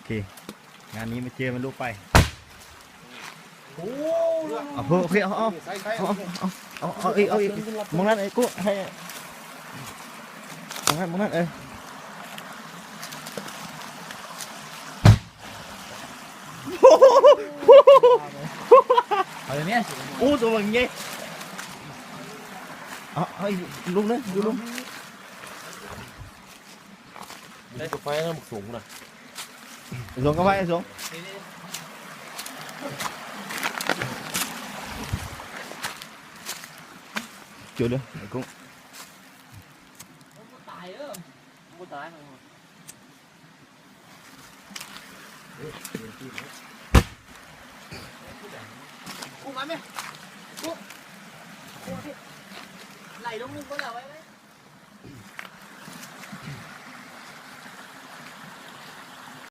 ເຄ ງານນີ້ມາເຈີມັນລູກໄປ. ໂອ້ ເອົາ ໂອເຄ ເອົາ ເອົາ ເອົາ ເອົາ ເອົາ ເອົາອີກ ເອົາອີກ ມອງນັ້ນ ໄອ້ກຸ ໃຫ້ ມອງນັ້ນ ມອງນັ້ນ ເອີ ເອົາເລີຍແມ່. ໂອ້ ຕົວບັກໃຫຍ່. ເອົາ ເອົາອີກລູກໜຶ່ງ ຢູ່ລຸ່ມ. ໄດ້ກາໄຟນຳສູງນະ. ສົ່ງກາໄຟ ສົ່ງ. ຈຸດເດີ ໄອ້ກຸ້ງ. ຕາຍເດີ ບໍ່ຕາຍ. ກຸ້ງມາແມ່ ກຸ້ງ ໄຫຼລົງໜຶ່ງກ່ອນລະ.